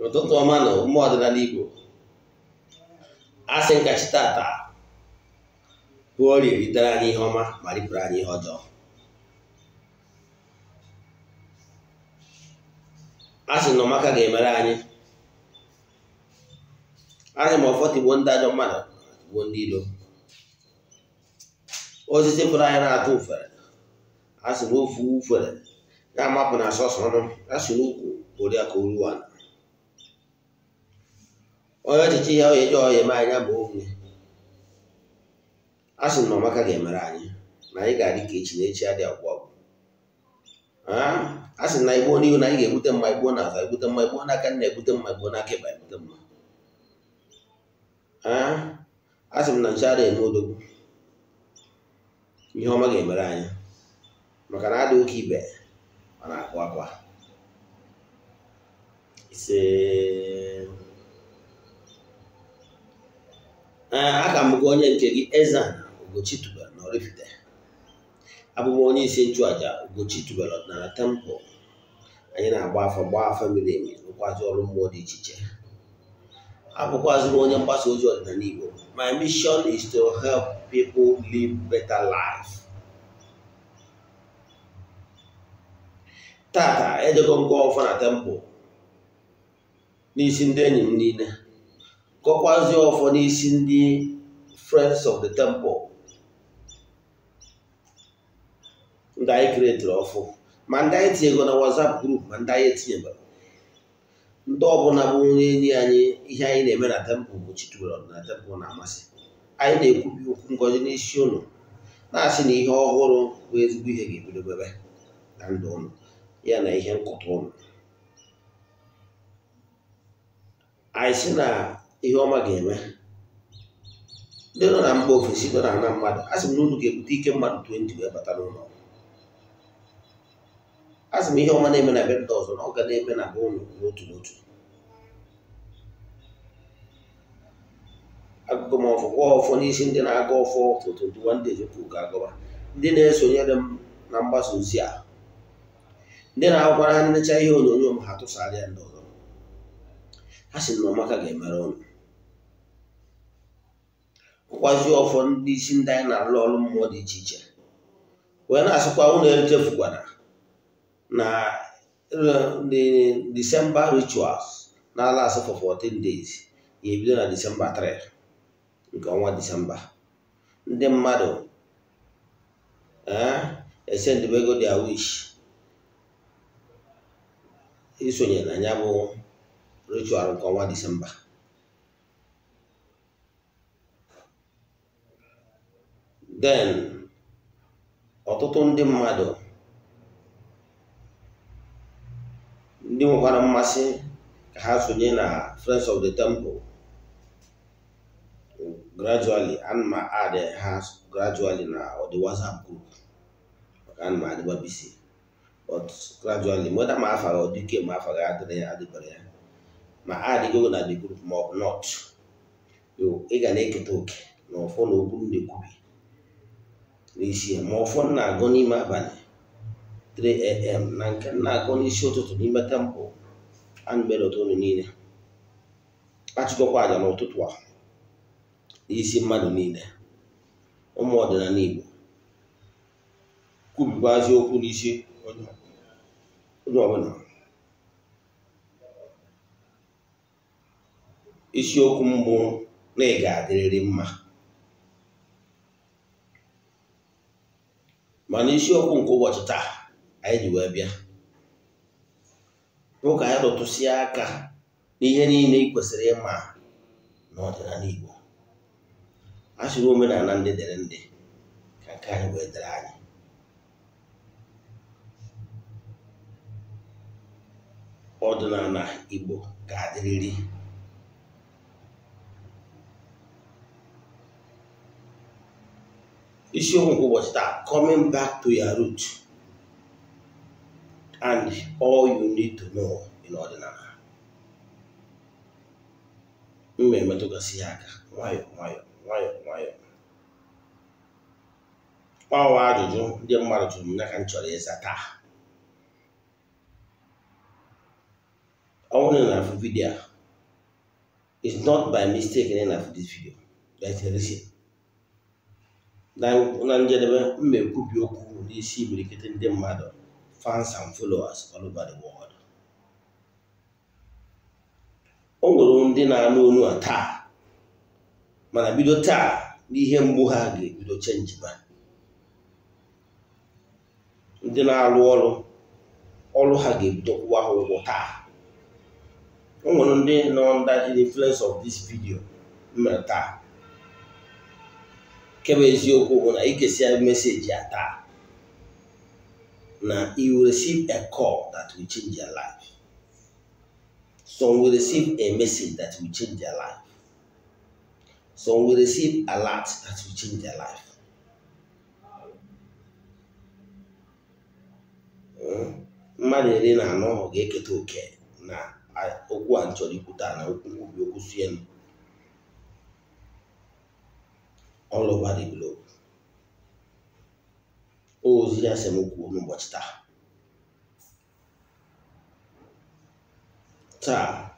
Ụtụtụ ọma na ụmụ ọdịnala Igbo. Asị nkachi tata bụ orie ritere anyị ihe ọma ma ripụrụ anyị ihe ọjọọ. Asị na ọmaka ga-emere anyị. Asị ma ọfọ tigbuo ndị ajọ mmadụ tigbuo ndị ilo. Osisi fụrụ anyị na-atụ ufere, asị na ofu ufere na-amapụ na sọsọ ọnụ, asị n'ukwu oriakụ oruwana. Onye ọchịchị ihe onye jọọ ya eme anya bụ onwe. Asị na ọmaka ga-emere anyị, na anyị ga-adị ka echi na echi adị agwụ agwụ. Asị na igbo n'ihu na anyị ga-egbute mma, igbo n'azụ egbute mma, igbo n'aka nna egbute mma, igbo n'aka ịkpa egbute mma. Asị m na nche adịghị eme odogwu. Ihe ọma ga-emere anyị maka na adị oke ibe ọ na-akụ akwa. Ise aka m bụ onye nke gị Eze-Ana Ugochi tubelu na Oraifite. Abụ m onye isi nchụaja Ugochi tubelu ọdịnala temple. Anyị na-agba afa gbaa afa miri emi, rụkwazị ọrụ mmụọ dị iche iche. Abụkwazị m onye mgbasa ozi ọdịnala Igbo. My mission is to help people live better life. Tata ejego m gụọ ọfọ na temple n'isi ndị enyi m niile, gọkwazie ọfọ n'isi ndị Friends of the Temple, ndị anyị kiretiri ọfụ, ma ndị anyị tinyego na WhatsApp group, ma ndị anyị etinyebara. Ndị ọbụla bụ onye enyi anyị, ihe anyị na-eme na temple Ugochi tubelu ọdịnala temple na-amasị. Anyị na-ekwubi okwu ngọzi n'isi ụnụ, na-asị na ihe ọhụrụ bụ ezigbo ihe ga-ebido mebe na ndụ ụnụ, ya na ihe nkụta ụnụ. Anyị sị na ihe ọma ga-eme. Ndị nọ na mba ofesi nọ na ana mmadụ, asị m na unu ga-ebute ike mmadụ 20 wee bata n'ụlọ. Asị m ihe ọma na-eme na be ndị ọzọ na ọ ga na-eme na be ụnụ n'otu n'otu. Agụgụ m ọfọ gụọ ọfọ n'isi ndị na-aga ọfọ for 21 days kwuru ka agụba, ndị na-esonyere m na mgbasa ozi a, ndị na-akwara ha nnecha ihe onyonyo m ha tụsara ya ndị ọzọ. Ha sị na ọmaka ga-emere ụnụ. Kwazie ọfọ ndị isi ndị anyị na-alụ ọrụ mmụọ dị iche iche, wee na-asịkwa unu echefukwana na the December rituals na-ala asị for 14 days ya ebido na December 3 nke ọnwa Disemba. Ndị mmadụ esendibego their wish isonye na ya bụ ritual nke ọnwa Disemba. Then ọtụtụ ndị mmadụ ndị nwekwara mmasị ka ha sonye na Friends of the Temple gradually, ana m add ha gradually na the WhatsApp group maka ana m adịba busy, but gradually whether ma afa ọ dike ma afa ga-adịrị ya adịbara ya ma adịgo na the group ma ọ bụ not, ị ga na-eketa oke na ọfọ na okwu m na-ekwubi n'isi ya, ma ọfọ na-agụ n'ime abalị 3 a.m. na nke na-agụ n'isi ụtụtụ n'ime temple anụbere ụtọ unu niile. Achịkọkwa aja n'ụtụtụ a n'isi mmadụ niile, ụmụ ọdịnala Igbo, kwubikwazi okwu n'isi onye ọbụla. Isiokwu mbụ na ị ga-adịrịrị mma, mana isiokwu nke ụbọchị taa anyị ji wee bịa bụ ka anyị rụtụsịa aka n'ihe niile ị kwesịrị ịma n'ọdịnala Igbo. A sịrị omenala ndị dere ndị ka nke anyị wee dere anyị. Ọdịnala Igbo ga-adịrịrị. Isiokwu nke ụbọchị taa, coming back to your root and all you need to know in ọdịnala. M emetụgasị ya aka nwayọ nwayọ nwayọ nwayọ. Ọwa ajụjụ ndị mmadụ jụrụ m ya ka m chọrọ ịza taa. Ọ bụrụ na afụ vidio a, it's not by mistake na afụ this video. There's a reason. Na njedebe m ekwubi okwu n'isi imirikiti ndị mmadụ, fans and followers all over the world. O nwere ndị na-anụ onu a taa, mana bido taa n'ihe mgbu ha ga-ebido chenjiba. Ndị na-arụ ọrụ ọrụ ha ga-ebido kwụwa ha ụgwọ taa. O nwere ndị nọ under the influence of this video mere taa. Kebe eziokwu bụ na ikesia meseji a taa na you will receive a call that will change your life. Some will receive a message that will change their life. Some will receive alert that will change their life. Mmadụ 14 ga-eketa oke na okwu a nchọrọ ikwu taa na okwu nkwubi okwu sienu all over the globe. Ozi ya sị m kwuo n'ụbọchị taa. Taa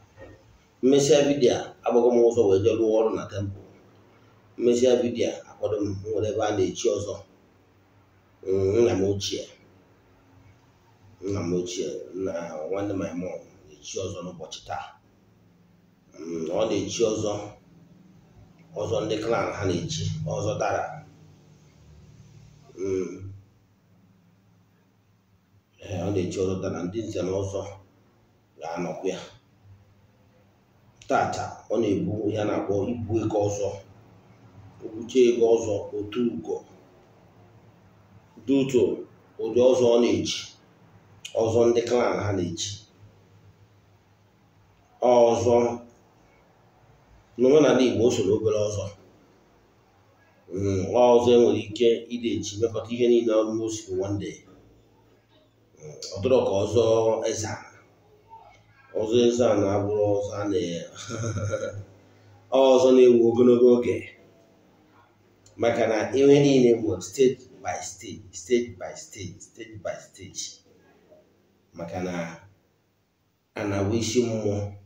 mmesịa vidio a, agbago m ụzọ wee jee rụọ ọrụ na temple. Mmesịa vidio a, akwado m nwere ebe a na-echi ọzọ. Nna m ochie na nwanne my mom na-echi ọzọ n'ụbọchị taa. Ọ na-echi ọzọ ọzọ ndị clan ha na-echi ọzọ dara. Ọ na-echi ọzọ dara, ndị nze na ọzọ ga-anọkwa ya. Tata ọ na-ebu ya na-akpọ ibu ego ọzọ, okwuche ego ọzọ, otu ugo duto ụdị ọzọ ọ na-eji, ọzọ ndị clan ha na-eji ọzọ. N'omenala Igbo o so n'obere ọzọ. Ọzọ enwere ike ide eji mekọta ihe niile almost in one day. Ọ dịrọ ka ọzọ eze ana. Ọzọ eze ana abụrụ ọzọ a na ọzọ na-ewu ogologo oge, maka na ihe niile bụ stage by stage, stage by stage, stage by stage. Maka na ana bụ isi mmụọ.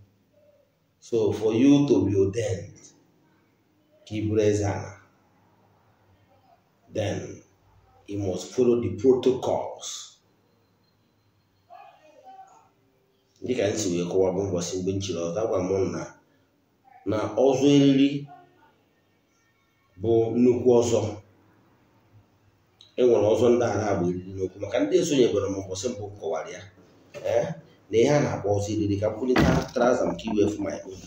So for you to be ordained ka ị bụrụ eze ana, then you must follow the protocols. Dịka nsi wee kọwa bụ ụbọchị mgbe m chiri ọzọ, agwa m na ọzọ eriri bụ nnukwu ọzọ. E nwere ọzọ ndị a na-agba eriri n'okwu, maka ndị esonyebere m ụbọchị mbụ kọwara ya na ihe a na-akpọ ọzọ eriri. Ka m kwulite traza m ka iwe fụ my own.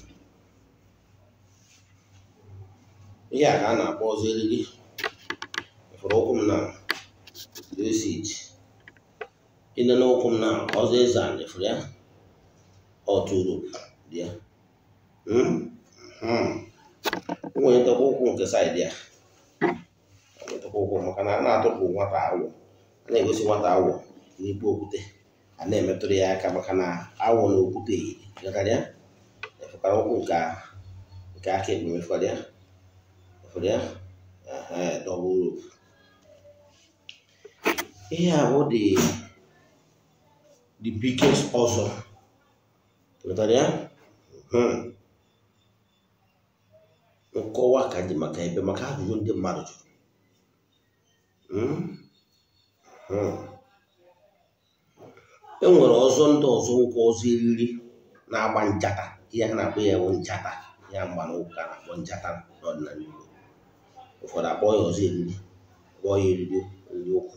Ihe a ka a na-akpọ ọzọ eriri. Fụrụ ụkwụ m na it ịnene ụkwụ m na ọzọ eze a fụrụ ya ọtụrụ dị ya. Nwetakwa ụkwụ nke saịdị ya, nwetakwa ụkwụ, maka na a na-atụpụ nwata awọ, a na-egosi nwata awọ n'ikpu okwute, a na-emetụrụ ya aka maka na awọ na okwute yiri ya. Efekwara ụkwụ nke aka ekpe mefere ya, efere ya double rope. Ihe a bụ the biggest ọzọ. Ghọtara ya? Nkọwa ka dị maka ebe, maka ajụjụ ndị mmadụ jụrụ. E nwere ọzọ ndị ọzọ nwoke ọzọ eriri na-agba njata. Ihe a na-akpọ ya bụ njata, ya mgba na ụka na-akpọ njata n'ọdịnala Igbo. Ụfọdụ akpọ ya ọzọ eriri, kpọọ ya eriri eriri ụkwụ,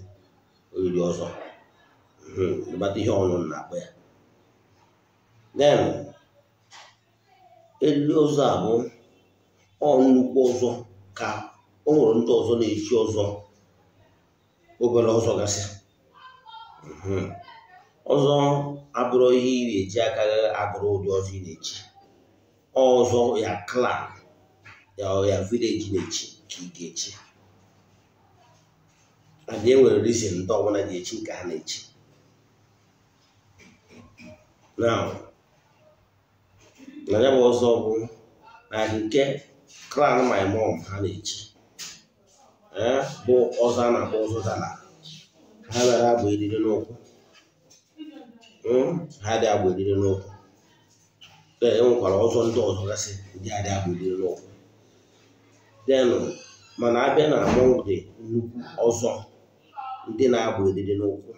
eriri ọzọ. Ịgbata ihe ọnụ na-akpọ ya. Then eriri ọzọ a bụ ọ nnukwu ọzọ ka o nwere ndị ọzọ na-echi ọzọ obere ọzọ gasị. Ọzọ abụrụ ihe ị na-eji aka agụrụ ụdị ọzọ ị na-echi. Ọzọ ya clan ya village na-echi ka ị ga-echi. And e nwere reason ndị ọbụla ji echi nke ha na-echi. Now na ya bụ ọzọ bụ na nke clan my mom ha na-echi bụ ọzọ a na-akpọ ọzọ dala. Ha bịara agba eriri n'ụkwụ, ha dị agba eriri n'ụkwụ. Ee, enwekwara ọzọ ndị ọzọ gasị ndị adị agba eriri n'ụkwụ. Then mana abịa na among the nnukwu ọzọ ndị na-agba eriri n'ụkwụ,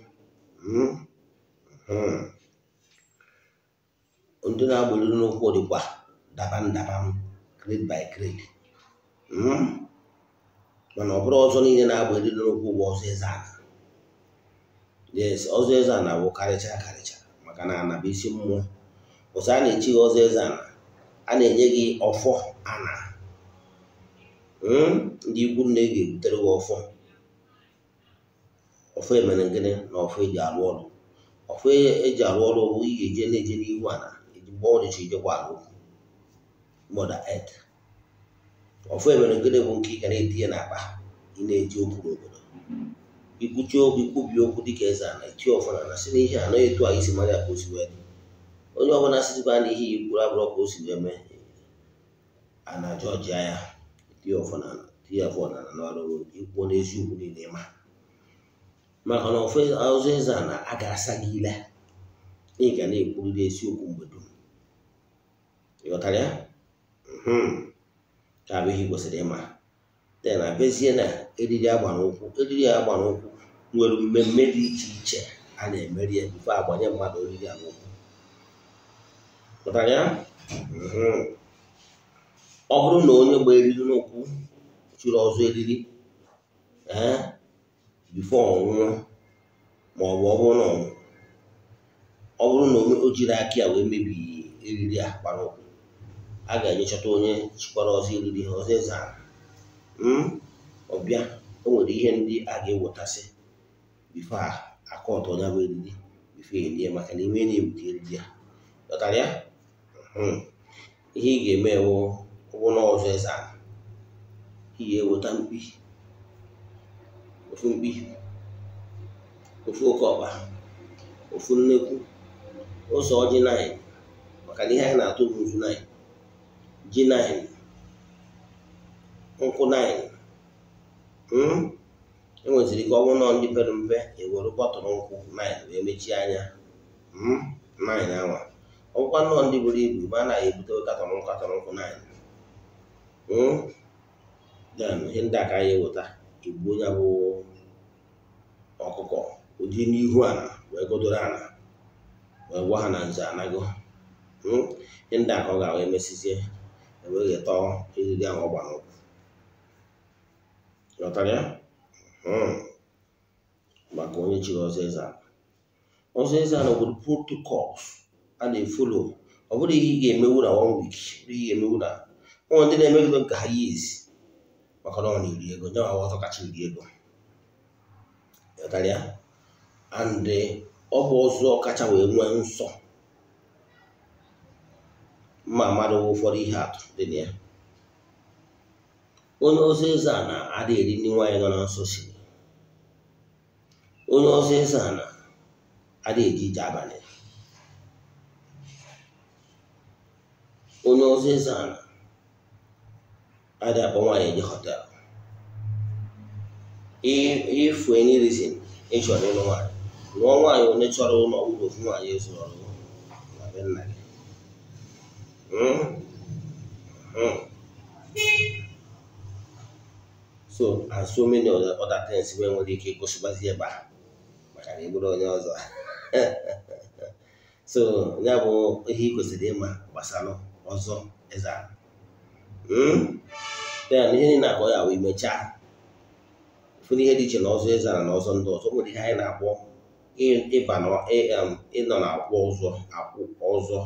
ndị na-agba eriri n'ụkwụ dịkwa daban daban, grade by grade. Mana ọ bụrụ ọzọ niile na-agba eriri n'ụkwụ bụ ọzọ eze ana. Yes, ọzọ eze ana bụ karịcha karịcha, maka na ana bụ isi mmụọ. Ọzọ a na-echi gị ọzọ eze ana, a na-enye gị ọfọ ana. Ndị ikwu nne ga-ebutere gị ọfọ. Ọfọ emere gịnị na ọfọ eji arụ ọrụ. Ọfọ eji arụ ọrụ bụ ị ga-eje na-eje n'ihu ana, eji mgbe ọ dịcha ijekwa arụ okwu Mother Earth. Ọfọ emere gịnị bụ nke ị ga na-etinye n'akpa, ị na-eji okwu n'obodo. Ikwuchi okwu, ikwubi okwu dịka eze ana, itinye ọfọ na si n'ihe a na etu a isi mara ya ka o si wee dị. Onye ọbụla sizikwa na ihe ikwuru abụrụ ka o si wee mee, a na-ajọjịa ya, tinye ọfọ na tinye ọfọ na n'ọrụ ikwuo n'eziokwu niile ma. Maka na ọfọ ọzọ eze ana a ga-asa gị ile, ị ga na-ekwurịrị eziokwu mgbe dum. Ị ghọtara ya? Ka bụ ihe ị kwesịrị ịma. Then abịazie na eriri agba n'ụkwụ. Eriri agba n'ụkwụ nwere mmemme dị iche iche a na-emeri ya bifo agbanye mmadụ eriri a n'ụkwụ. Ghọtara ya? Ọ bụrụ na onye gba eriri n'ụkwụ chiri ọzọ eriri bifo ọ nwụọ, ma ọ bụ ọ bụrụ na o jiri aka ya wee mebi eriri a gbara ụkwụ, a ga-enyechọta onye chikwara ọzọ eriri ọzọ eze ala. Ọbịa o nwere ihe ndị a ga-ewetasị bifo akọtụ onye bụ eriri bifo elie, maka na ime na-ebute eriri a. Ghọtara ya? Ihe ị ga-eme wụ na ọzọ eze ala, ị ga-eweta mkpi, ofu mkpi, ofu oke ọkpa, ofu nnekwu, ụzọ ọjị 9, maka na ihe anyị na-atụ bụ nzu 9, ji 9, nkwụ 9. Enweziri ike ọ bụrụ na ndị pere mpe ewere bọtụlụ nkwụ 9 wee mechie anya 9 anwa. Ọ bụkwa nnọọ ndị buru ibu ma a na-ebute katọn nkwụ 9. Then ihe ndị a ka anyị eweta, egbu onye bụ ọkụkọ ụdị n'ihu ala wee godoro ala wee gwa ha na nze anago. Ihe ndị a ka ọ ga-wee emesizie ewee gheta eriri ahụ ọ gbara ụkwụ. Ghọtara ya? Maka onye chiri ọzọ eze ala. Ọzọ eze ala nwere protocols a na-efolo. Ọ bụrụ ihe ị ga-emewu na 1 week, ọ bụrụ ihe ị ga-emewu na ụmụ ndị na-emegide nke ha years, maka na ọ na-eri ego, nye ha ọzọ kacha eri ego. Ghọtara ya? And ọ bụ ọzọ kacha wee nwee nsọ. Mma mmadụ ụfọdụ ihe atụ dị na ya. Onye ọzọ eze ala adịghị eri nri nwaanyị nọ na nsọ siri. Onye ọzọ eze ala adịghị eje ije abalị. Onye ọzọ eze ala adịghị akpọ nwaanyị eje họtelụ. If for any reason ị chọrọ ịlụ nwaanyị, lụọ nwaanyị onye chọrọ ụlọ ụlọ ofu nwaanyị ezuru ọrụ na be nna gị. So and so many other things we nwere ike ịgụsịgbazi ebe a maka na ị bụrụ onye ọzọ. So ya bụ ihe ị kwesịrị ịma gbasara ọzọ eze ala. Then ihe niile akọ ya wee mechaa ụfọdụ ihe dị iche na ọzọ eze ala na ọzọ ndị ọzọ. Nwere ihe anyị na-akpọ ịba ịnọ na akwụ ọzọ akwụ ọzọ.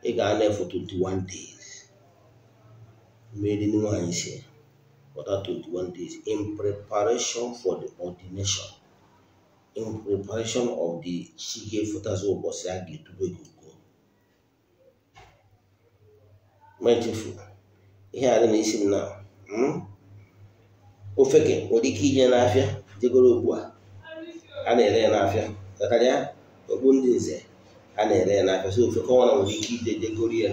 Ị ga-ana for 21 days. Mmeri nwaanyị si for that 21 days in preparation for the ordination, in preparation of the chi ga-efetazi ụbọchị a ga-etube gị ugo. Ma echefu ihe a dị n'isi m na ofeke nwere ike ije n'afịa jegoro okpu a a na-ere ya n'afịa, karịa okpu ndị nze a na-ere ya n'afịa. So ofeke ọnwa nwere ike ije jegoro ya,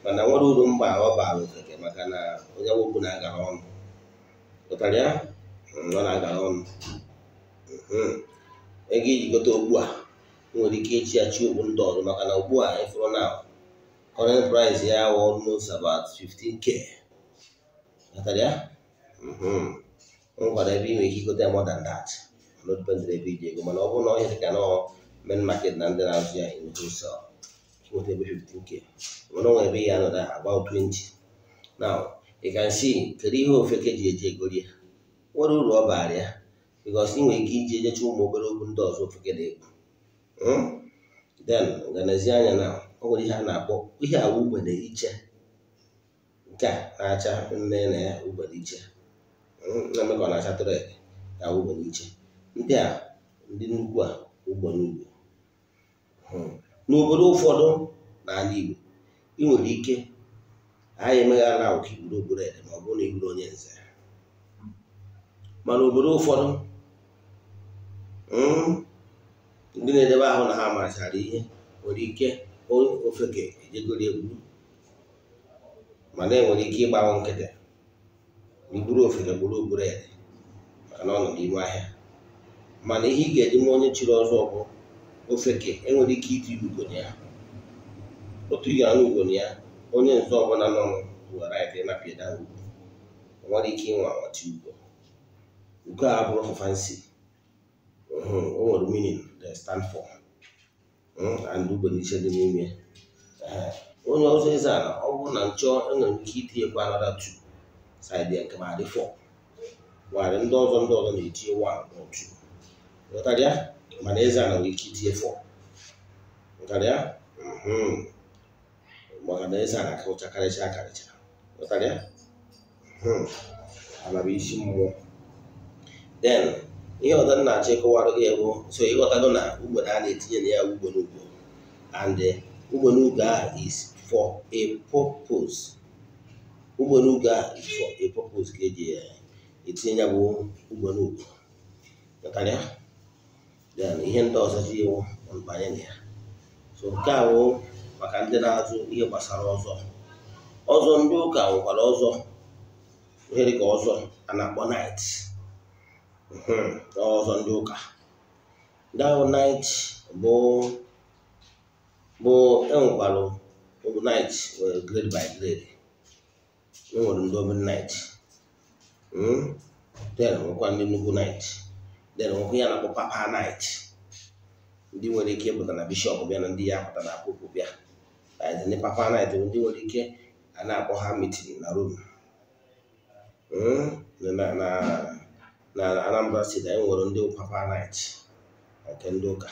mana nwere uru mba ọ bara ofeke maka na onye okpu na-agara ọnụ. Ghọtara ya? Ọ na-agara ọnụ. Ego iji gote okpu a nwere ike ịchi ya chi okpu ndị ọzọ, maka na okpu a ịfụrụ na Current price ya almost about 15K. Ghọtara ya? Nkwado ebe ị nwere ike igote more than that. Not depend ebe iji ego, mana ọ bụrụ na ọ ihe dị ka nọ main market na ndị na-azụ ya in wholesale, nweta ebe 15K, mana ọ nwere ebe ya nọda about 20. Now you can see kedu ihe ofeke ji eji egori ya nwere uru ọ baara ya, because ị nwere ike iji ejecha ụmụ obere okwu ndị ọzọ ofeke na-ekwu. Then ganezi anya na ọ nwere ihe a na-akpọ ihe a ugbene iche, nke a na-acha nne na ya ugbene iche na-eme ka ọ na-acha tred ka ugbene iche. Ndị a ndị nnukwu a ugbene ugbo. N'obodo ụfọdụ n'ala Igbo, ị nwere ike anyị emeghara ahụ ka igburu obodo ede ma ọ bụrụ na igburu onye nze. Mana obodo ụfọdụ ndị na-edebe ahụ na ha marachara ihe nwere ike ofeke ejegoro egwu, mana enwere ike ịgbanwe nkịtị igburu ofeke gburu obodo ede maka na ọ nọ n'ime ahịa. Mana ihe ị ga-eji nwa onye chiri ọzọ bụ ofeke enwere ike iti ugo na ya, otu ya na ugo na ya, onye nze ọbụla nọ nwere right ịnapịda ugo, nwere ike ịnwe anwati ugo. Ugo a bụrụ for fancy, o nwere meaning they stand for, and ugbo n'iche dị n'ime. Onye ọzọ eze ala, ọ bụrụ na nchọ enwere ike itinyekwa another 2 side ya nke ma dị 4, nwere ndị ọzọ na-etinye 1 or 2. Ghọtara ya? Mana eze ala nwere ike itinye 4. Ghọtara ya? Maka na eze ala karịcha karịcha karịcha. Ghọtara ya? Ala bụ isi mmụọ. Then ihe ọzọ m na-achọ ịkọwara gị bụ so ịghọtago na ugbene a na-etinye na ya ugbene ugo, and ugbene ugo ahụ is for a purpose. Ugbene ugo ahụ is for a purpose ka eji etinye ya bụ ugbene ugo. Ghọtara ya? Then ihe ndị ọzọ ji iwu banye na ya. So nke a bụ maka ndị na-azụ ihe gbasara ọzọ. Ọzọ ndị ụka nwekwara ọzọ, ihe dịka ọzọ a na-akpọ night. Ọzọ ndị ụka ndị ahụ night bụ enwekwara night grade by grade. Enwere ndị obere night, then nwekwa ndị nnukwu night, then nwekwa ya na-akpọ papa night, ndị nwere ike ịpụta na bishọp bịa na ndị ya apụta na popu bịa. Ndị papa night bụ ndị nwere ike a na-akpọ ha meeting na Rome. Na Anambra State anyị nwere ndị papa night nke ndị ụka.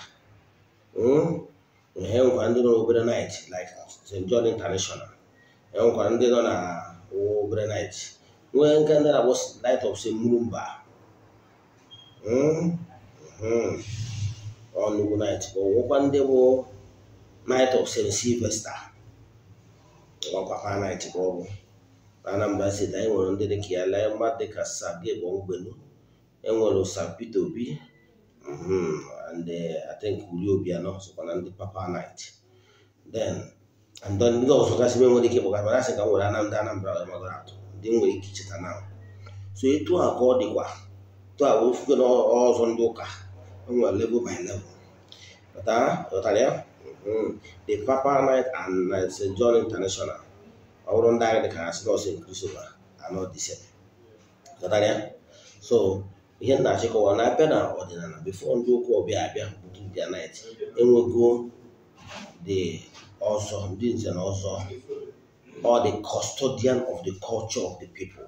E nwekwara ndị nọ n'obere night like St. John International, e nwekwara ndị nọ na obere night, nwee nke ndị na-akpọ Light of St. Murumba. Ọ nnukwu night. Bụ nwekwa ndị bụ Night of St. Sylvester, ọkwa night ka ọ bụ. Na Anambra State anyị nwere ndị dịka ya lee mmadụ dịka Sir Gabe Onwugbenu, enwere Sir Peter Obi, and I think Uli Obiano sokwa na ndị papa night. Then and then ndị ọzọ gasị nwere ike ịkpọga, mana asị ka m nwere Anambra Anambra magoro atụ ndị nwere ike icheta na. So etu a ka ọ dịkwa, etu a ofugo na ọzọ ndị ụka enwere level by level. Ghọtara ya? The Papa Night and St. John International, ọ bụrụ ndị agha dị ka ha sị na St. Christopher are not the same. Ghọtara ya? So ihe m na-achịkọwa na-abịa na ọdịnala before ndị ụka ọbịa abịa butu their night, enwego the ọzọ ndị nze na ọzọ, or the custodian of the culture of the people.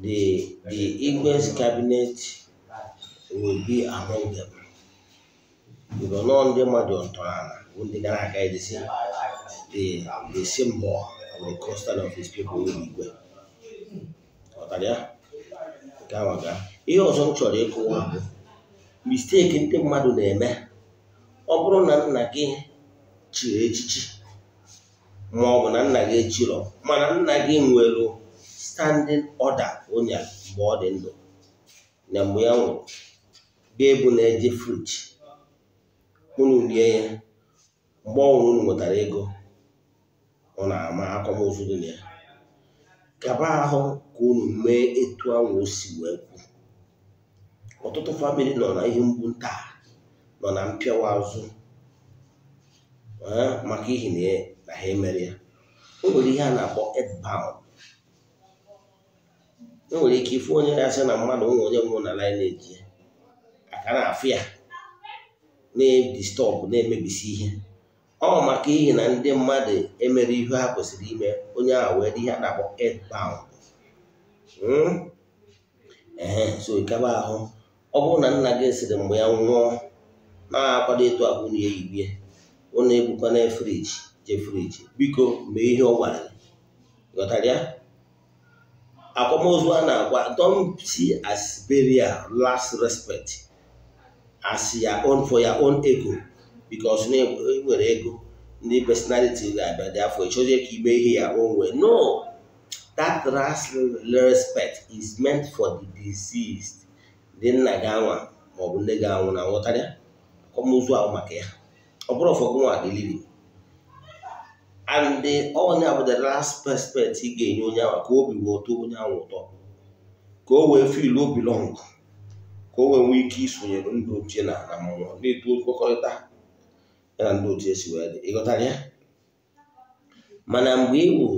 The Igwe's cabinet will be among them. Because nọ ndị mmadụ ntọala bụ ndị gara aga edesi the symbol of the custody of his people will be Igwe. Ghọtara ya? Nke ahụ aga. Ihe ọzọ m chọrọ ịkọwa bụ mistake ndị mmadụ na-eme. Ọ bụrụ na nna gị chiri echichi ma ọ bụ na nna gị echirọ, mana nna gị nwere standing order onye mgbe ọ dị ndụ na mgbe ya nwụrụ, ga-ebu na-eje friji unu lie ya, mgbe ọ nwụrụ unu nwetara ego ọ na-ama akwamozu dị na ya. Kaba ahụ ka unu mee etu ahụ o si wee kwu. Ọtụtụ famili nọ na ihe mgbu nta, nọ na mpịawa azụ. Maka ihi na ha emere ya. O nwere ihe a na-akpọ earthbound. E nwere ike ifu onye ya sị na mmadụ nwe onye nwụrụ na lineage ya aka na-afụ ya na-edistọbụ na-emebisi ihe. Ọ maka ihi na ndị mmadụ emere ihe ha kwesịrị ime, onye ahụ wee dị ihe a na-akpọ earthbound. So ịkaba ahụ, ọ bụrụ na nna gị sịrị mgbe ya nwụọ na-akwado etu ahụ na eyibie, ụnụ ebukwa na friji je friji, biko mee ihe ọ gwara gị. Ghọtara ya? Akwamozu a na-agwa, don't see as burial last respect as your own for your own ego, because na nwere ego ndị personality ga-abịa dị afọ ịchọzie ka ime ihe ya own way. No, that last respect is meant for the deceased. Ndị nna gị anwa maọbụ nne gị anwụ na nghọtara ya, akwamozu ahụ maka ya, ọ bụrụ for gị nwa the living. And the onye bụ the last respect ị ga-enye onye ahụ ka obi wee ụtọ onye ahụ ụtọ, ka o wee feel o belong, ka o wee nwee ike isonyere ndị ochie na mmụọ na-etu nkwekọrịta ya na ndị ochie si wee dị. Ịghọtara ya? Mana mgbe ị wụ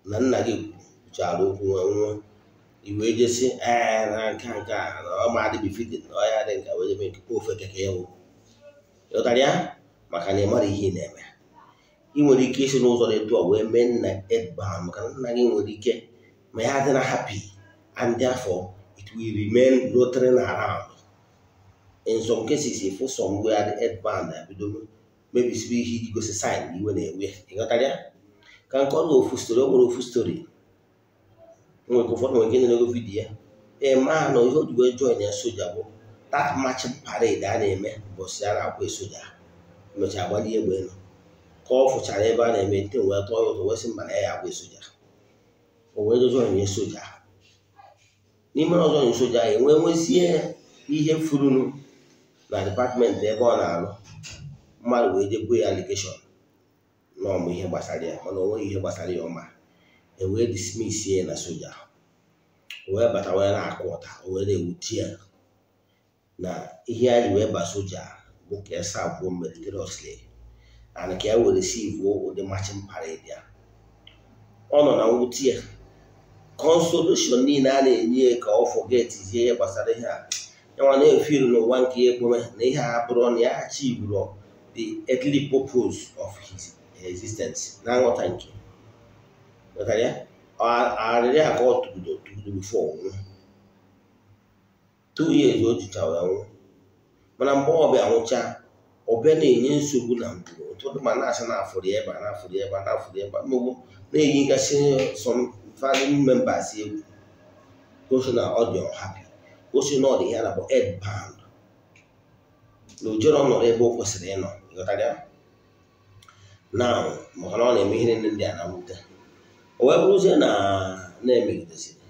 na nna gị kwuchara okwu nwee nwụọ, i wee jesi ee na nke a na ọ ma adị befitting na ọ ya dị nka wee jebe nke ofe keke ya wụ. Ịghọtara ya? Maka na ị mara ihe ị na-eme. Ị nwere ike isi n'ụzọ dị etu a wee mee nna earthbound, maka na nna gị nwere ike ma ya adị na happy, and therefore it will remain rotating around. In some cases, if somewhere the earthbound abido mebisibe ihe iji gosi sign iwe na-ewe. Ịghọtara ya? Ka nke ọrụ ofu story, o nwere ofu story nwere ụfọdụ nwere ike na-ego vidiyo ya. Ee, ma na ihe o ji wee join ya soja bụ that marching parade a na-eme ụbọchị a na-akwa soja, emechaa agbalie egbe elu ka ọ fụchara ebe a na-eme nte wee tọọ ya ụtọ wee sị mba na ya agwa soja. O wee join ya soja. N'ime ọzọ onye soja ya enwee nwezie ihe furunu na dipatmentị ebe ọ na-alụ, mmadụ wee jee buo ya allegation na ọmụ ihe gbasara ya, mana o nweghị ihe gbasara ya ọma. E wee dismiss ya na soja, o wee bata wee na-akụ ụta, o wee na-ewute ya na ihe a ji wee ba soja bụ ka ya serve meritoriously and ka ya were receive ụdị marching parade ya. Ọ nọ na mwute ya, consolation niile a na-enye ya ka ọ forget ihe gbasara ihe a yanwa na-efil n'ụwa nke ya ekpome na ihe a bụrụ na ya achievuru the earthly purpose of his existence na nghọta nke ghọtara ya. Arịrị a ka ọ tụgido before nwụọ. 2 years o jicha wee nwụọ. Mana mgbe ọ bịa nwụcha, ọ bịa na-enye nsogbu na ngwuru ụtụtụ, ma na-asị na afụrụ ebe a na-afụrụ ebe a na-afụrụ ebe a, mmegbu na-eyigasị some family members egwu, gosi na ọ dị unhappy, gosi na ọ dị ihe a na-akpọ earthbound, na ojere ọ nọrọ ebe o kwesịrị ịnọ. Ịghọtara ya? Now maka na ọ na-eme ihe niile ndị a na mwute, o wee bụrụzie na na-emegidesịrị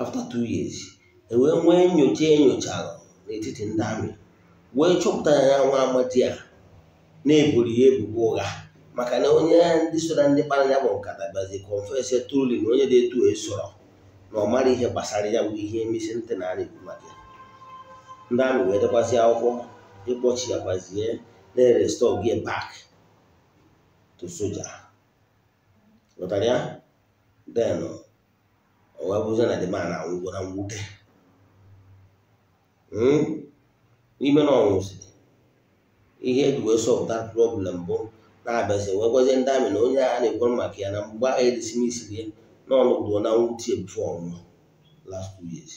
after 2 years, e wee nwee nyocha enyochara n'etiti ndị amị wee chọpụta ya nwa amadi a na-eboro ya ebubo ụgha, maka na onye ndị so na ndị kpara ya bụ nkata bịazi confess truly na onye dị etu esoro na ọ mara ihe gbasara ya bụ ihe emesi ntị na a na-ekwu maka ya. Ndị amị wee dekwasị akwụkwọ ịkpọchi ya kwazie na-restore gị back to soja. Ghọtara ya? Then o wee bụzie na the man anwụgo na mwute. N'ime na ọ nwụsịrị, ihe eji wee solve that problem bụ na-abịazi wee gwazie ndị amị na onye a na-ekwu maka ya na mgbe ahụ edismisiri ya na ọnọdụ na mwute before ọnwụ last 2 years.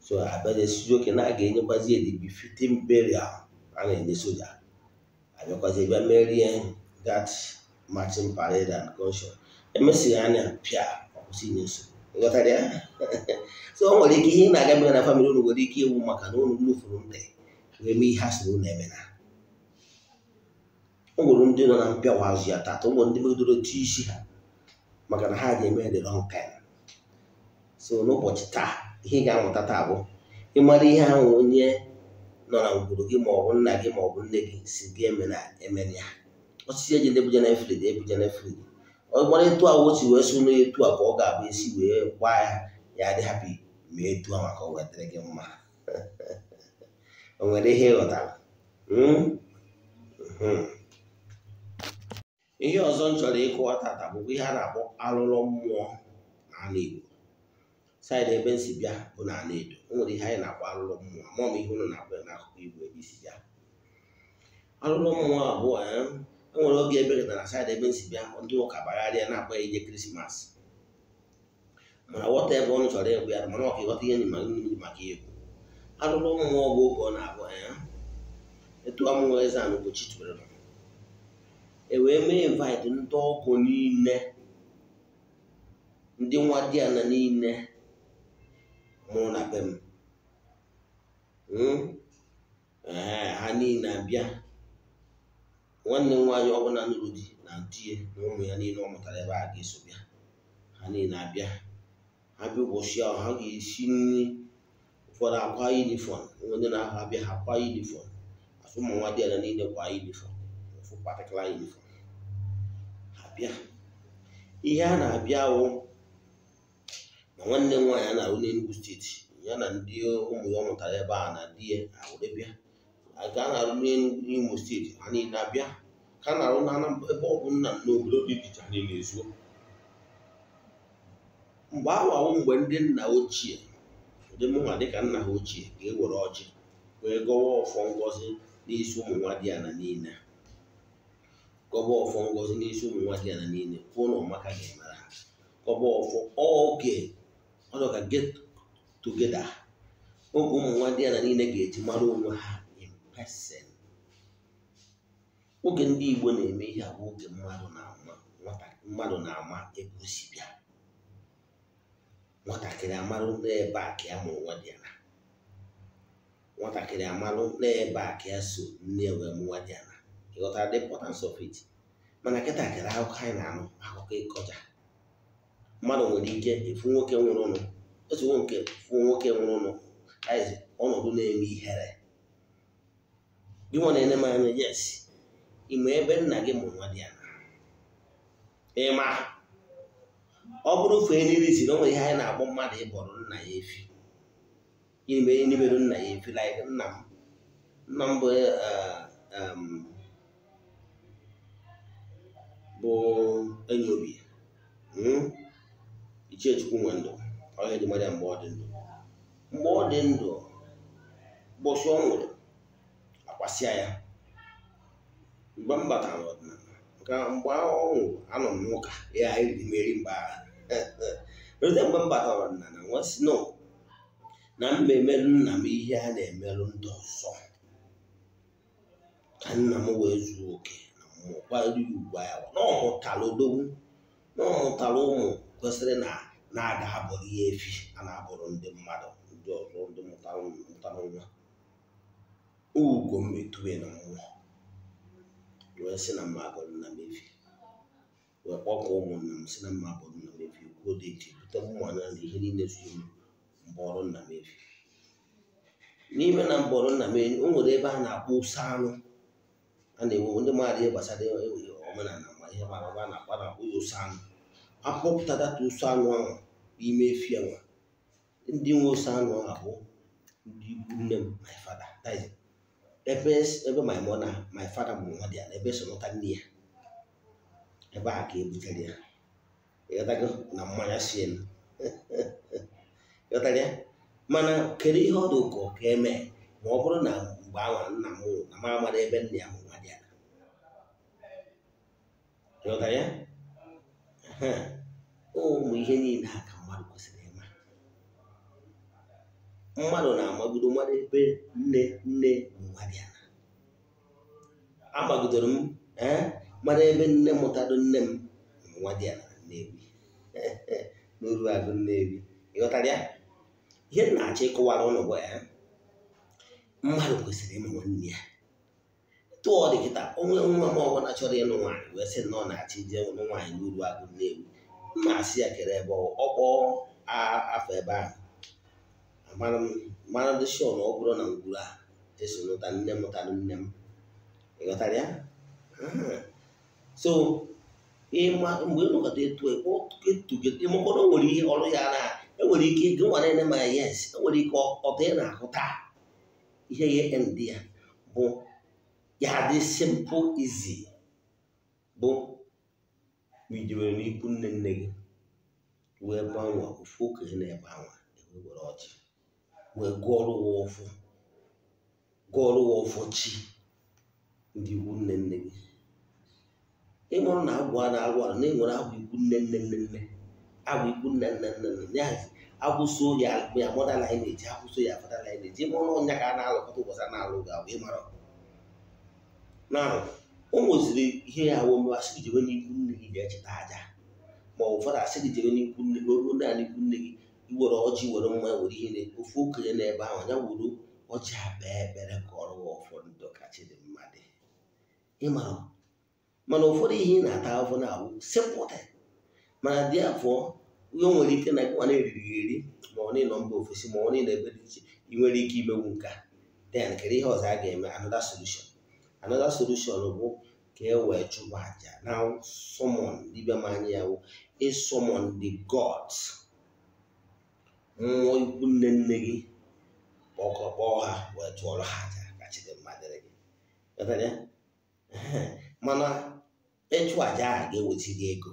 So abịazi oke na a ga-enyekwazi the befitting burial a na-enye soja, abịakwazi bịa merie that marching parade and gunshot. Emesịghị anya pịa ọkwụsị inye nsogbu. Ịghọtara ya? So o nwere ike ihe ị na-agabiga na family unu nwere ike ịwụ maka na unu nufuru ntị wee mee ihe a sịrị unu emena. O nwere ndị nọ na mpịawa azụ ya tata, o nwere ndị megidere otu isi ha maka na ha ga-eme the wrong thing. So n'ụbọchị taa, ihe ị ga-amụta taa bụ ịmara ihe ahụ onye nọ na ngwuru gị ma ọ bụ nna gị ma ọ bụ nne gị si gị emena emena ya. Osisi eji ndị ebuje na friji ebuje na friji, ọ gbara etu a o si wee so n'etu a ka ọ ga-abụ esi wee gbaa ya ya dị happy ma etu a maka ọ wetara gị mma. O nwere ihe ị ghọtara? Ihe ọzọ m chọrọ ịkọwa tata bụkwa ihe a na-akpọ alụlọ mmụọ n'ala Igbo. Saịdị ebe m si bịa bụ n'ala Edo. O nwere ihe anyị na-akpọ alụlọ mmụọ. Ama m ihe unu na-akpọ ya n'akụkọ Igbo ebe isi bịa. Alụlọ mmụọ abụọ e nwere oge ebe na saịdị ebe m si bịa, ndị ụka bagharịa na-akpọ ya ije Krismas. Mana ghọta ebe ọnụ chọrọ ịgwụ ya, mana ọ ka ịghọta ihe maka egwu. Alụlọ mmụọ bụ oge ọ na-abụ etu amụnwa Eze-Ana Ugochi tụrụ e wee mee invite ndị ọgọ niile, ndị nwa di ana niile mụrụ na be m. Ha niile abịa. Nwanne m nwaanyị ọbụla nụrụ di na di ya na ụmụ ya niile ọ mụtara ebe a ga-eso bịa. Ha niile abịa. Ha bịa ụbọchị ahụ, ha ga-esi nri, ụfọdụ akwa yunifọm, ndị na-ahụ abịa ha kwa yunifọm, asụ ụmụ nwa di ana niile kwa yunifọm, ofu particular yunifọm. Ha bịa. Ihe a na-abịa wụ na nwanne m nwaanyị a na-arụ n'Enugu steeti, ya na ndị ụmụ ya ọ mụtara ebe a na di ya were bịa. Ka a na-arụ n'Imo steeti, ha niile abịa. Ka a na-arụ na ebe ọ bụ nna n'obodo dị iche iche, ha niile ezuo. Mgbe ahụ awụ mgbe ndị nna ochie, ụdị mụnwa dịka nna ha ochie, ga-ewere ọjị wee gọwa ọfọ ngọzi n'isi ụmụ nwa di ana niile. Gọba ọfọ ngọzi n'isi ụmụ nwa di ana niile, kwuo na ọmaka ga-emere ha. Gọba ọfọ oge ọ nọ ka get together, oge ụmụ nwa di ana niile ga-eji mara onwe ha in person. Oge ndị Igbo na-eme ihe a bụ oge mmadụ na-ama ebe o si bịa. Nwatakịrị amarụ n'ebe a ka ya mụrụ nwa di ana. Nwatakịrị amarụ n'ebe a ka ya so nne ya wee mụ nwa di ana. Ịghọtara the importance of it? Mana kịta kere akụkọ anyị na-anụ, akụkọ ịkọja. Mmadụ nwere ike efu nwoke nwụrụ ụnụ, otu nwoke fụ nwoke nwụrụ ụnụ, ọnọdụ na-eme ihere. Gị nwa na-ene m anya, yes, ị ma ebe nna gị mụrụ nwa di ana. Ị ma ọ bụrụ fee n'iri na o nwere ihe anyị na-akpọ mmadụ ịbọrọ nna ya efi. Ime nimerụ nna ya efi, like nna m. Nna m bụ bụ enyi obi Ichie Chukwu nwe ndụ, ọhịa dị mara ya mgbe ọ dị ndụ. Mgbe ọ dị ndụ, ụbọchị ọ nwụrụ, akwasịa ya. Mgbe m batara n'ọdịnala, nke mgbe ọ nwụrụ, anọ m n'ụka ya eriri m eri mgbe ahụ. Rute mgbe m batara n'ọdịnala, nwa sị no na m emerụ nna m ihe a na-emerụ ndị ọzọ, ka nna m wee zuo oke na mmụọ, kwanyere ya ugwu ya. Na ọ mụtara odogwu, na ọ mụtara ụmụ kwesịrị na na-aga abụrụ ya efi a na-abụrụ ndị mmadụ ndị ọzọ, ndị mụtara nwa. Ugo m etue na mmụọ wee sị na mma abụrụ nna m efi, wee kpọkọọ ụmụnna m sị na mma abụrụ nna m efi, kwuo dị iche, bute mmanya na ihe niile zuru m mbọrọ nna m efi. N'ime na mbọrọ nna m, o nwere ebe a na-akpọ ụsọ anụ a na-enwe ndị maara ihe gbasara omenala ma ihe mara ebe a na-akpọ ya ụsọ anụ. Akpọpụta data ụsọ anụ ahụ n'ime efi ahụ, ndị nwe ụsọ anụ ahụ bụ ndị ikwu nne m, my father. That is ebe my mother, my father mụrụ nwa dị ya, na ebe so nụta nne ya, ebe a ka e butere ya. Ịghọtago na mmanya sie ịghọtara ya. Mana kedu ihe ọ dị ụkọ ka eme ma ọ bụrụ na mgbe ahụ nna m nwụrụ na m amara ebe nne ya mụrụ nwa dị ya? Ịghọtara ya? Ụmụ ihe niile a ka mmadụ kwesịrị ịma. Mmadụ na-amagodo mmadụ ebe nne nne nwa dị ya. Amagidere m mara ebe nne mụtado nne m nwa dị ya na Nnewi, n'uru agụ Nnewi. Ịghọtara ya? Ihe m na-achọ ịkọwara ụnụ bụ ya, mmadụ kwesịrị ịma nwanne ya. Tụọ ọ dị kịta, onwe nwa m ọbụla chọrọ ịnụ nwaanyị wee sị na ọ na-achọ ije nụ nwaanyị n'uru agụ Nnewi, m na-asị ya kere ebe ọ kpọọ afọ ebe ahụ, mara dị shọ na ọ bụrụ na ngwuru a eso nụta nne mụtara nne m. Ịghọtara ya? So ịma mgbe ịnọkọta etu ịmakọta, o nwere ihe ọrụ ya na enwere ike gị nwa na-ene ma yes, enwere ike ọtọ ị na-ahụ taa ihe ya ndị ya bụ Ya dị simple, easy bụ ma ijewere n'ikwu nne nne gị wee gbanwe ofu okenye na-ebe anwa wee were ọjị wee gụọrọ ụwa ọfọ chi ndị ikwu nne nne gị. Ịmụrụ na agwụ a na-arụ arụ na enwere agwụ ikwu nne nne nne nne, agwụ ikwu nne nne nne nne, agwụso ya ya mother lineage, agwụso ya father lineage. Ịmụrụ ọnya ka a na-alụkọta ụbọchị a na-alụ gị agwụ ịmara. Na o nweziri ihe ya wụ mgbe asị gị jewe n'ikwu nne gị jee cheta aja, ma ọ ụfọdụ asị gị jewe n'ikwu nne gị, oruo naanị ikwu nne gị iwere ọjị were mmanya were ihe na ofu okenye n'ebe ahụ ya wuru ọjị akpa ekpere ka ọrụ ụfọdụ ndụ ka chi dị mma dị ịmara. Mana ụfọdụ ihe ị na-ata afọ na-awụ simple thing, mana dị afọ ihe o nwere ike na gịnwa na-eriri eri ma ọ nọ mba ofesi ma ọ nọ ebe dị iche, ị nwere ike imenwu nke a. Then kedu ihe ọzọ a ga-eme? Another solution bụ ka e wee chụwa aja. Now summon dibịa m anya ya wụ ịsummon the gods, mmụọ ikwu nne nne gị, kpọọ ha wee tụọrọ ha aja ka chi dị mma dịrị gị. Mana ịchụ aja ahụ ga-eweta gị ego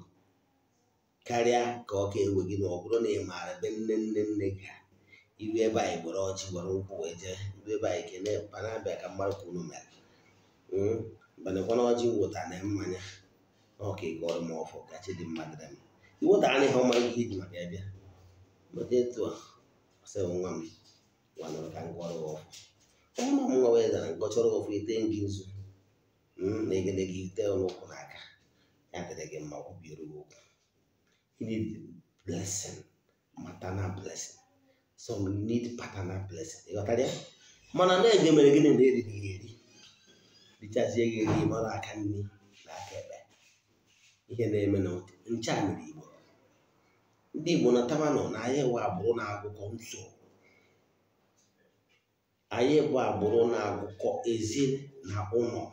karịa ka ọ ga-ewe gị na ọ bụrụ na ị maara ebe nne nne nne gị iru ebe anyị gwere ọjị gwere nkwụ wee jee iru ebe anyị kene pana-abịa ka mmadụ ka unu mere banekwana ọjị wụta na mmanya na ọka ịgọrọ m ọfọ ka chi dị mma dịrị m. Iwụta anya ihe ọma ihe iji maka ya bịa maka etu a ọsị nwa m nwanụrụ ka m gọrọ gị ọfọ ọnụ m nwa wee zara ngọchọrọ gị ọfọ ite gị nzu na egedege ite n'ụkwụ n'aka ya dịrị gị mma kwubiere gị okwu. You need blessing, maternal blessing. Some need paternal blessing. Ịghọtara ya? Mana na-ege mere gịnị na eriri gị eri richazie gị eri mara aka nri na aka ekpe. Ihe na-eme na nche a mere Igbo. Ndị Igbo na tamanọ na anyị bụ agbụrụ na-agụkọ nso. Anyị bụ agbụrụ na-agụkọ ezi na ụlọ.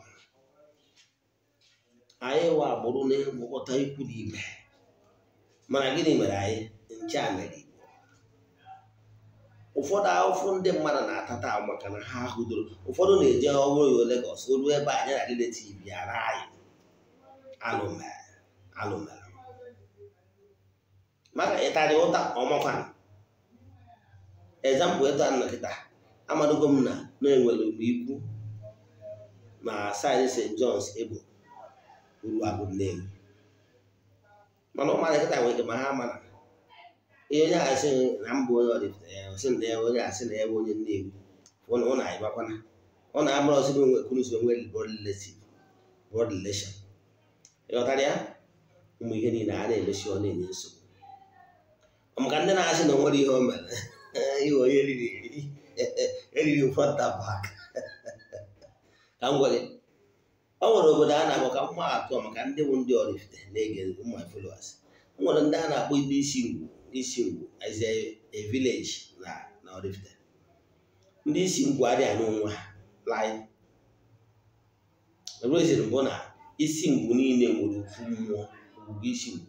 Anyị bụ agbụrụ na-emekọta ikwu na ibe. Mana gịnị mere anyị nche a mere Igbo? Ụfọdụ ahụfụ ndị mmadụ na-atata ahụ maka na ha hụdoro. Ụfọdụ na-eje ọrụ ya Lagos ruo ebe anyị na relative ya ara anyị alụmere maka ịtarị ụta ọmakwa. Ezampụ etu a nọ kịta amadogo m na na-enwere mgbe ikwu na saịdị St. John's Ebo uru agụ Nnewi, mana ụmụada kịta nwere ike ma ha mara ihe onye asị na mba onye Oraifite ya sị na ya onye asị na ya bụ onye Nnewi ọ na-ayịbakwana ọ na-amara ọsị nwe kwurusi onwe blood relative blood relation. Ịghọtara ya? Ụmụ ihe niile a na-emesi ọ na-enye nsogbu maka ndị na-asị na o nwere ihe o mere ihe onye eriri eri eriri front and back. Ka m gwa gị, o nwere obodo a na-akpọ ka mma atụ maka ndị bụ ndị Oraifite na-ege my followers. O nwere ndị a na-akpọ ndị isi ngwu, isi ngwu is a village na Oraifite. Ndị isi ngwu adịghị anụ onwe ha line. Reason bụ na isi ngwu niile nwere ofu mmụọ, ogwugwu isi ngwu.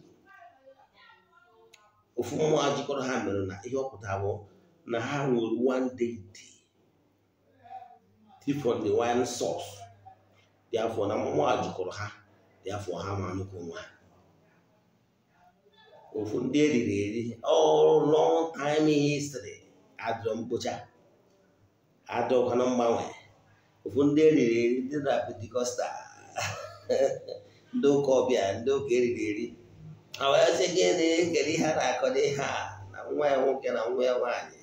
Ofu mmụọ a jikọrọ ha mere na ihe ọ pụtara bụ na ha nwere one deity from the one source. Therefore, na mmụọ a jikọrọ ha, therefore ha ma anụkọ onwe ha. Ofu ndị eriri eri all long time history adịrọ mkpocha adịrọkwana mgbanwe. Ofu ndị eriri eri ndị na Pentecostal ndị ụka ọbịa ndị ụka eriri eri ha wee sị gịnị kere ihe a na-akọ n'ihe a na nwa ya nwoke na nwa ya nwaanyị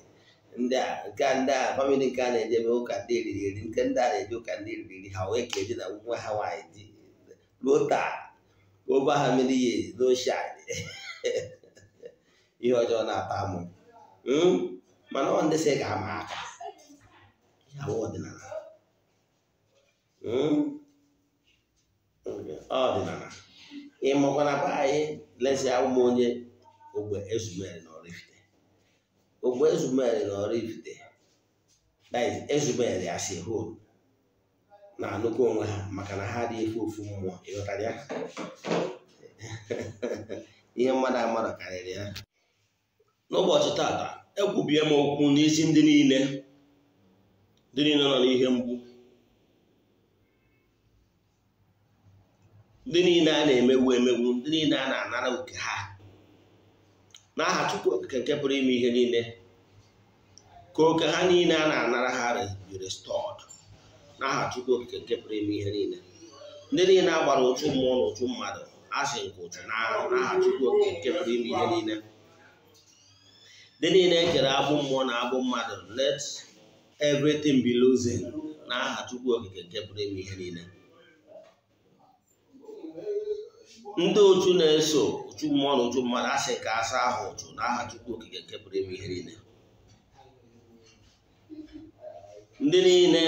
ndị a nke ndị a famili nke a na-ejebe ụka ndị eriri eri nke ndị a na-eje ụka ndị eriri eri ha wee keje na nwa ha nwaanyị di ruo taa over how many years no shine. Ihe ọjọọ na-ata amụ mana ọ ndị sị ka ama aka ya bụ ọdịnala ọdịnala. Ịmakwa na be anyị lesi ụmụ onye ogbe Ezumeri na Oraifite. Ogbe Ezumeri na Oraifite, that is Ezumeri as a whole, na-anụkọ onwe ha maka na ha adịghị efe ofu mmụọ. Ịghọtara ya? Ihe mmadụ amara karịrị ya. N'ụbọchị tata ekwubie m okwu n'isi ndị niile nọ n'ihe mgbu. Ndị niile a na-emegbu emegbu, ndị niile a na-anara oke ha, n'aha Chukwu Okike nke pụrụ ime ihe niile, ka oke ha niile a na-anara ha be restored. N'aha Chukwu Okike nke pụrụ ime ihe niile. Ndị niile a gbara ụchụ mmụọ na ụchụ mmadụ, asị nke ụchụ n'aha Chukwu Okike nke pụrụ ime ihe niile. Ndị niile ekere agbụ mmụọ na agbụ mmadụ, let everything be losing n'aha Chukwu Okike nke pụrụ ime ihe niile. Ndị otu na-eso ụchụ mmụọ na ụchụ mmadụ, asị ka asa ahụ ụchụ n'aha Chukwu Okike nke pụrụ ime ihe niile. Ndị niile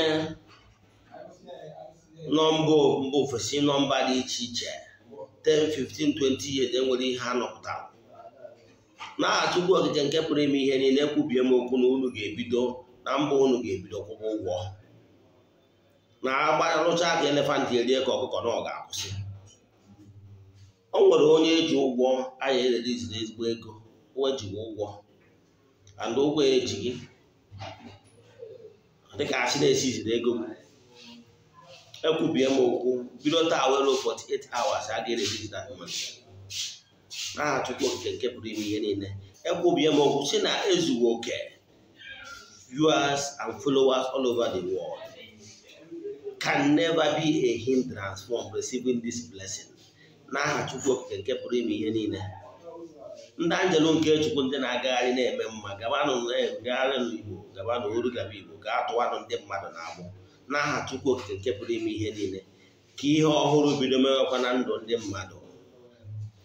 nọ mba ofesi, nọ mba dị iche iche, 10, 15, 20 years enwere ihe ha nọpụtara, n'aha Chukwu Okike nke pụrụ ime ihe niile, ekwubie m okwu na unu ga-ebido na mba, unu ga-ebido kwụba ụgwọ na agbarụcha ka elefantị erie ka ọkụkọ na ọ ga-akwụsị. O nwere onye eji ụgwọ anyị ereliziri ezigbo ego, o jighị ụgwọ and ụgwọ ejighị dịka asị na-esi iziri ego. Ekwubie m okwu bido taa were 48 hours a ga-erelizi that money. N'aha Chukwu Okike nke pụrụ ime ihe niile, ekwubie m okwu si na ezughị oke viewers and followers all over the world can never be a hindrance from receiving this blessing. N'aha Chukwu Okike nke pụrụ ime ihe niile, ndị anjelu nke Chukwu ndị na-agagharị na-eme mma, gabanụ gagharị n'Igbo, gabanụ oru gaba Igbo, gaa tụwanụ ndị mmadụ na-agbụ. N'aha Chukwu Okike nke pụrụ ime ihe niile, ka ihe ọhụrụ bido mewekwa na ndụ ndị mmadụ.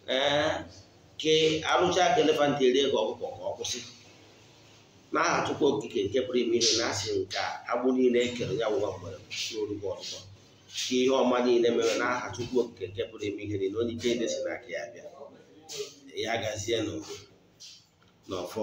Ee, ka arụcha ka elefantị erie ka ọkụkọ ka ọ kwụsị. N'aha Chukwu Okike nke pụrụ ime ihe, na-asị nke agbụ niile ekere ya nwa mgbere n'orugbo ọtụtụ, ka ihe ọma niile mere n'aha Chukwu Okike nke pụrụ ime ihe niile, onye ike niile si n'aka ya bịa. Ya gazie n'ọfọ.